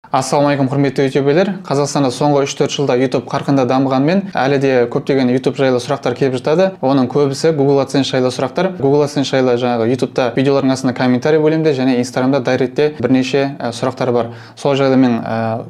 Ассалаумағалейкум, құрметті ютуберлер. Қазақстанда соңғы 3-4 жылда YouTube қарқынды дамығанмен, әлі де көптеген YouTube жайлы сұрақтар келіп жатады. Оның көбісі Google AdSense жайлы сұрақтар. Google AdSense жайлы жаңағы YouTube'та видеолардың астына комментарий бөлімінде және Instagram'да директте бірнеше сұрақтар бар. Сол жайлы мен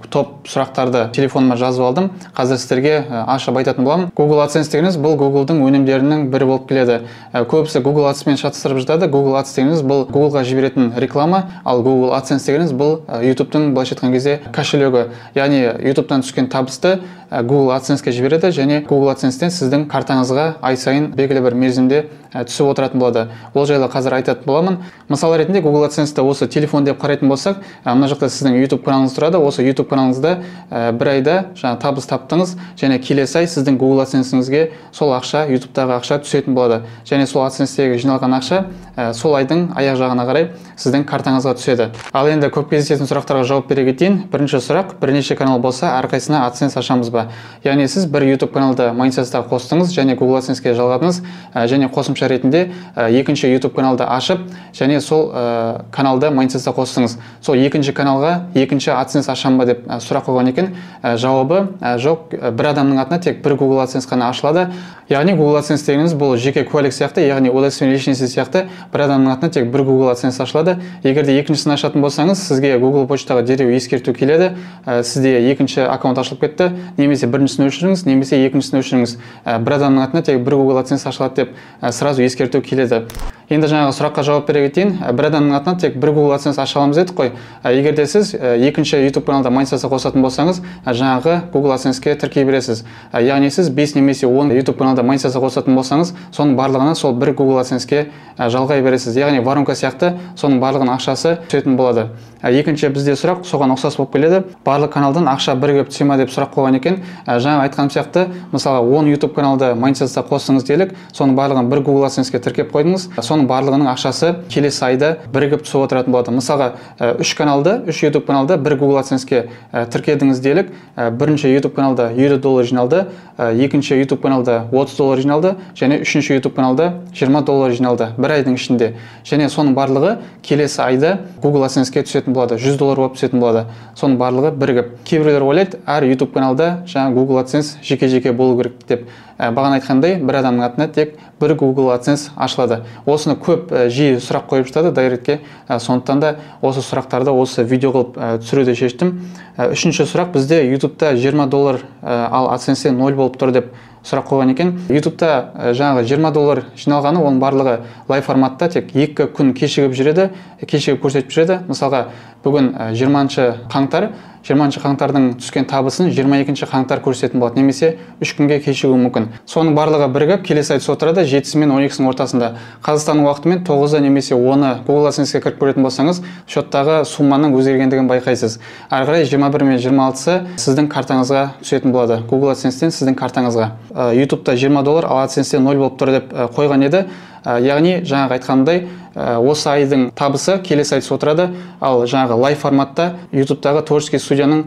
топ сұрақтарды телефоныма жазып алдым. Қазір сіздерге ашып айтатын боламын. Google AdSense дегеніміз бұл Google'дың өнімдерінің бірі болып келеді. Көбісі Google Ads-пен шатыстырып жатады. Google Ads дегеніміз бұл Google'ға жіберетін реклама, ал Google AdSense дегеніміз бұл YouTube'тың былайша айтқан кезде кошелегі, яғни YouTube'тан түскен табысты Google AdSense'ке жібереді және Google AdSense'тен сіздің картаңызға ай сайын белгілі бір мерзімде түсіп отыратын болады. Ол жайлы қазір айтатын боламын. Мысал ретінде Google AdSense'ті осы телефон деп қарайтын болсақ, мына жақта сіздің YouTube каналыңыз тұрады. Осы YouTube каналыңызда бір айда жаңа табыс таптыңыз және келесі ай сіздің Google AdSense'іңізге сол ақша, YouTube'тағы ақша түсетін болады. Және сол AdSense'тегі жиналған ақша сол айдың аяқ жағына қарай сіздің картаңызға түседі. Ал енді көп кездесетін сұрақтарға жауап бере кетейін. Бірінші сұрақ: бірнеше канал болса, әрқайсысына AdSense ашамыз ба? Яғни сіз бір YouTube каналды монетизацияға қостыңыз және Google AdSense'ке жалғадыңыз, және қосымша ретінде екінші YouTube каналды ашып, және сол каналды монетизацияға қостыңыз. Сол екінші каналға екінші AdSense ашам ба деп сұрақ қойған екен. Жауабы жоқ, бір адамның атына тек бір Google AdSense қана ашылады. Яғни Google AdSense дегеніміз бұл жеке куәлік сияқты, яғни удостоверение личности сияқты, бір адамның атына тек бір Google AdSense ашылады. Егер де екіншісін ашатын болсаңыз, сізге Google почтаға дереу ескерту келеді. Сізде екінші аккаунт ашылып кетті, немесе біріншісін өшіріңіз, немесе екіншісін өшіріңіз. Бір адамның атына тек бір Google AdSense ашылады деп сразу ескерту келеді. Енді жаңағы сұраққа жауап бере кетейін. Бір адамның атына тек бір Google AdSense аша аламыз дедік қой. Егер де сіз екінші YouTube каналда монетизация қосатын болсаңыз, жаңағы Google AdSense'ке тіркей бересіз. Яғни сіз 5 немесе 10 YouTube каналда монетизация қосатын болсаңыз, соның барлығына сол бір Google AdSense'ке жалғай бересіз. Яғни воронка сияқты соның барлығының ақшасы түсетін болады. Екінші бізде сұрақ соған ұқсас болып келеді. Барлық каналдан ақша бірігіп түсе ма деп сұрақ қойған екен. Жаңа айтқаным сияқты, мысалға 10 YouTube каналды монетизация қостыңыз делік, соның барлығын бір Google AdSense'ке тіркеп қойдыңыз. Соның барлығының ақшасы келесі айда бірігіп түсіп отыратын болады. Мысалға 3 каналды, 3 YouTube каналды бір Google AdSense'ке тіркедіңіз делік, бірінші YouTube каналда 50 доллар жиналды, екінші YouTube каналда 30 доллар жиналды және үшінші YouTube каналда 20 доллар жиналды бір айдың ішінде. Және соның барлығы келесі айда Google AdSense'ке түсетін болады, 100 доллар болып түсетін болады. Соның барлығы бірігіп. Кейбіреулер ойлайды, әр YouTube каналда жаңа Google AdSense жеке-жеке болу керек деп. Бағана айтқандай, бір адамның атына тек бір Google AdSense ашылады. Осыны көп жиі сұрақ қойып жатады директке, сондықтан да осы сұрақтарды осы видео қылып түсіруді шештім. Үшінші сұрақ бізде YouTube'та 20 доллар, ал AdSense'те 0 болып тұр деп сұрақ қойған екен. YouTube'та жаңағы 20 доллар жиналғаны, оның барлығы лайв форматта тек 2 күн кешігіп жүреді, кешігіп көрсетіп жүреді. Мысалға, бүгін 20 қаңтар, 20 қаңтардың түскен табысын 22 қаңтар көрсететін болады, немесе 3 күнге кешігуі мүмкін. Соның барлығы бірігіп келесі ай түсіп отырады, 7-сі мен 12-сінің ортасында. Қазақстанның уақытымен 9-ы немесе 10-ы Google AdSense'ке кіріп көретін болсаңыз, счеттағы сумманың өзгергендігін байқайсыз. Ары қарай 21 мен 26-сы сіздің картаңызға түсетін болады. Google AdSense'тен сіздің картаңызға. YouTube'та 20 доллар, ал AdSense'те 0 болып тұр деп қойған еді. Яғни жаңағы айтқанымдай, осы айдың табысы келесі ай түсіп отырады, ал жаңағы лайв форматта YouTube'тағы творческий студияның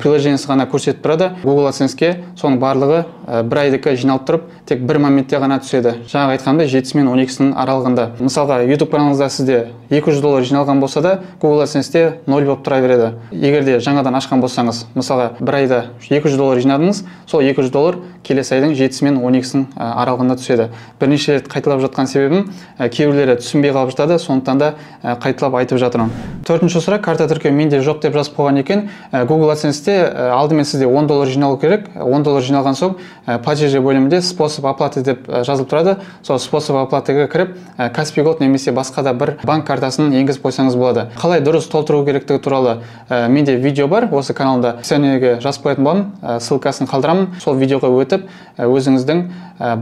приложениесі ғана көрсетіп тұрады. Google AdSense'ке соның барлығы бір айдікі жиналып тұрып, тек бір моментте ғана түседі. Жаңағы айтқанымдай, 7-сі мен 12-сінің аралығында. Мысалға, YouTube каналыңызда сізде 200 доллар жиналған болса да, Google AdSense'те 0 болып тұра береді. Егер де жаңадан ашқан болсаңыз, мысалға, бір айда 200 доллар жинадыңыз, сол 200 доллар келесі айдың 7-сі мен 12-сінің аралығында түседі. Бірнеше рет қайталап жатқан себебім, кейбіреулері түсінбей қалып жатады, сондықтан да қайталап айтып жатырмын. Төртінші сұрақ: карта тіркеу менде жоқ деп жазып қойған екен. Google AdSense'те алдымен сізде 10 доллар жиналу керек. 10 доллар жиналған соң платежи бөлімінде способ оплаты деп жазылып тұрады. Сол способ оплатыға кіріп, Kaspi Gold немесе басқа да бір банк картасын енгізіп қойсаңыз болады. Қалай дұрыс толтыру керектігі туралы менде видео бар осы каналда. Описаниеге жазып қоятын боламын, ссылкасын қалдырамын. Сол видеоға өтіп, өзіңіздің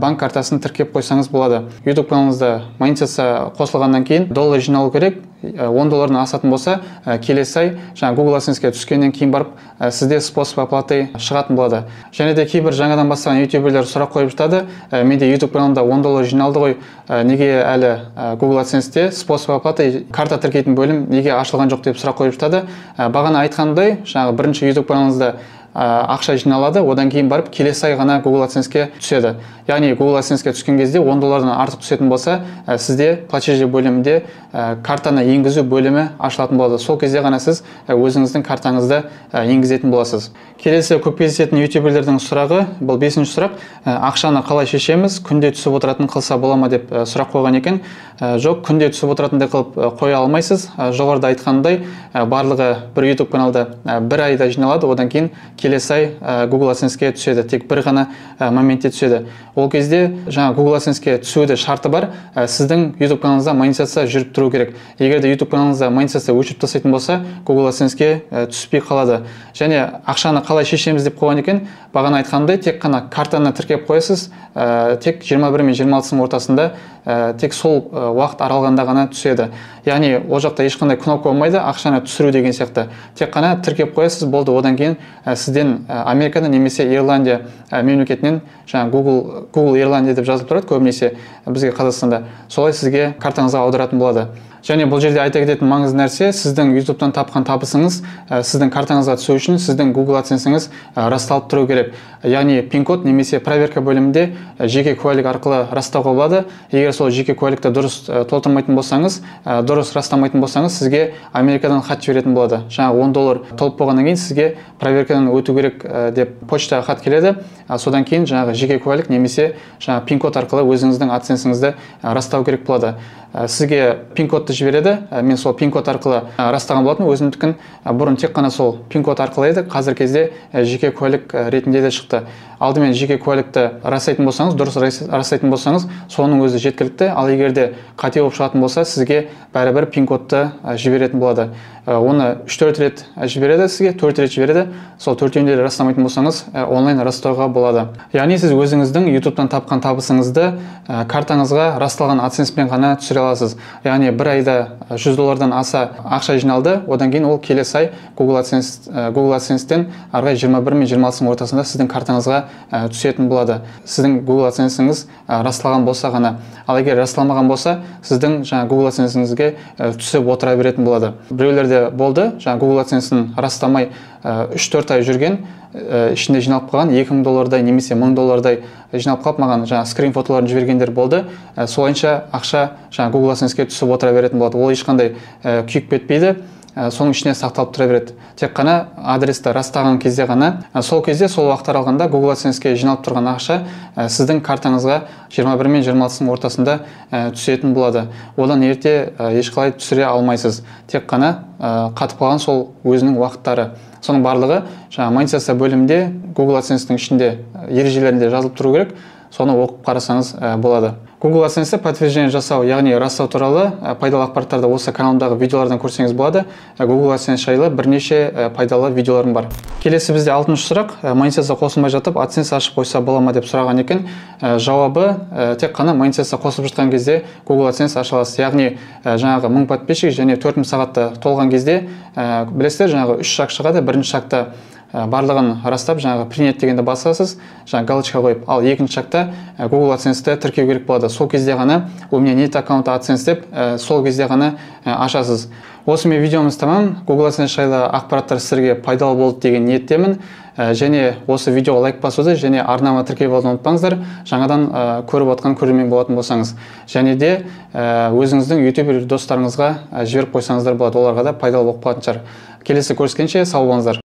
банк картасын тіркеп қойсаңыз болады. YouTube каналыңызда монетизация қосылғаннан кейін доллар жиналу керек. 10 доллардан асатын болса, келесі ай жаңа Google AdSense'ке түскеннен кейін барып сізде способ оплаты шығатын болады. Және де кейбір жаңадан бастаған ютуберлер сұрақ қойып жатады. Менде YouTube каналымда 10 доллар жиналды ғой, неге әлі Google AdSense'те способ оплаты карта тіркейтін бөлім неге ашылған жоқ деп сұрақ қойып жатады. Бағана айтқанымдай, жаңағы бірінші YouTube каналыңызда ақша жиналады, одан кейін барып келесі ай ғана Google AdSense-ке түседі. Яғни Google AdSense-ке түскен кезде 10 доллардан артық түсетін болса, сізде платежи бөлімінде картаны енгізу бөлімі ашылатын болады. Сол кезде ғана сіз өзіңіздің картаңызды енгізетін боласыз. Келесі көп кездесетін ютуберлердің сұрағы, бұл 5-ші сұрақ, ақшаны қалай шешеміз, күнде түсіп отыратын қылса бола ма деп сұрақ қойған екен. Жоқ, күнде түсіп отыратындай қылып қоя алмайсыз. Жоғарыда айтқандай, барлығы бір YouTube каналда бір айда жиналады, одан кейін келесі ай Google AdSense-ке түседі, тек бір ғана моментте түседі. Ол кезде жаңа Google AdSense-ке түсуде шарты бар, сіздің YouTube каналыңызда монетизация жүріп тұру керек. Егер де YouTube каналыңызда монетизация өшіріп тастайтын болса, Google AdSense-ке түспей қалады. Және ақшаны қалай шешеміз деп қойған екен, бағана айтқандай, тек қана картаны тіркеп қоясыз, тек 21 мен 26-ның ортасында тек сол уақыт аралығында ғана түседі. Яғни ол жақта ешқандай кнопка болмайды, ақшаны түсіру деген сияқты. Тек қана тіркеп қоясыз, болды. Одан кейін сізден Америкадан немесе Ирландия мемлекетінен, жаңа Google Ирландия деп жазылып тұрады көбінесе бізге Қазақстанда, солай сізге картаңызға аударатын болады. Және бұл жерде айта кететін маңызды нәрсе, сіздің YouTube-тан тапқан табысыңыз сіздің картаңызға түсу үшін сіздің Google AdSense-іңіз расталып тұру керек. Яғни пин-код немесе проверка бөлімінде жеке куәлік арқылы растауға болады. Егер сол жеке куәлікті дұрыс толтырмайтын болсаңыз, дұрыс растамайтын болсаңыз, сізге Америкадан хат жіберетін болады. Жаңа 10 доллар толып болғаннан кейін сізге проверкадан өту керек деп почтаға хат келеді. Содан кейін жаңағы жеке куәлік немесе жаңа пин-код арқылы өзіңіздің AdSense-іңізді растау керек болады. Сізге пин-кодты жібереді. Мен сол пин-код арқылы растаған болатын өзімдікін. Бұрын тек қана сол пин-код арқылы еді, қазір кезде жеке куәлік ретінде де шықты. Алдымен жеке куәлікті растайтын болсаңыз, дұрыс растайтын болсаңыз, соның өзі жеткілікті. Ал егер де қате болып шығатын болса, сізге бәрібір пин-кодты жіберетін болады. Оны 3-4 рет жібереді сізге, 4 рет жібереді. Сол төртеуінде де растамайтын болсаңыз, онлайн растауға болады. Яғни сіз өзіңіздің YouTube-тан тапқан табысыңызды картаңызға расталған AdSense-пен ғана түсіре аласыз. Яғни бір айда 100 доллардан аса ақша жиналды, одан кейін ол келесі ай Google AdSense-тен арғы 21 мен 26-ның ортасында сіздің картаңызға түсетін болады. Сіздің Google AdSense-іңіз расталған болса ғана. Ал егер расталмаған болса, сіздің жаңа Google AdSense-іңізге түсіп отыра беретін болады. Біреулерде болды, жаңа Google AdSense-ін растамай 3-4 ай жүрген, ішінде жиналып қалған 2000 доллардай немесе 1000 доллардай жиналып қалып, маған жаңа скрин фотоларын жібергендер болды. Солайынша ақша жаңа Google AdSense-ке түсіп отыра беретін болады. Ол ешқандай күйіп кетпейді, соның ішіне сақталып тұра береді. Тек қана адресті растаған кезде ғана, сол кезде, сол уақыт аралығында Google AdSense-ке жиналып тұрған ақша сіздің картаңызға 21 мен 26-ның ортасында түсетін болады. Одан ерте ешқалай түсіре алмайсыз. Тек қана қатып қалған сол өзінің уақыттары. Соның барлығы жаңа монетизация бөлімінде Google AdSense-ның ішінде ережелерінде жазылып тұру керек. Соны оқып қарасаңыз болады. Google AdSense-те подтверждение жасау, яғни растау туралы пайдалы ақпараттарды осы каналымдағы видеолардан көрсеңіз болады. Google AdSense жайлы бірнеше пайдалы видеоларым бар. Келесі бізде 6-шы сұрақ, монетизация қосылмай жатып AdSense ашып қойса бола ма деп сұраған екен. Жауабы тек қана монетизация қосылып жатқан кезде Google AdSense аша аласыз. Яғни жаңағы 1000 подписчик және 4000 сағатты толған кезде, білесіздер, жаңағы 3 шаг шығады. Бірінші шагта барлығын растап, жаңағы принять дегенді басасыз, жаңа галочка қойып. Ал екінші шагта Google AdSense-ті тіркеу керек болады. Сол кезде ғана у меня нет аккаунта AdSense деп, сол кезде ғана ашасыз. Осымен видеомыз тамам. Google AdSense жайлы ақпараттар сіздерге пайдалы болды деген ниеттемін. Және осы видеоға лайк басуды және арнама тіркеліп алуды ұмытпаңыздар, жаңадан көріп отқан көрермен болатын болсаңыз. Және де өзіңіздің ютубер достарыңызға жіберіп қойсаңыздар болады, оларға да пайдалы болып қалатын шығар. Келесі көріскенше сау болыңыздар.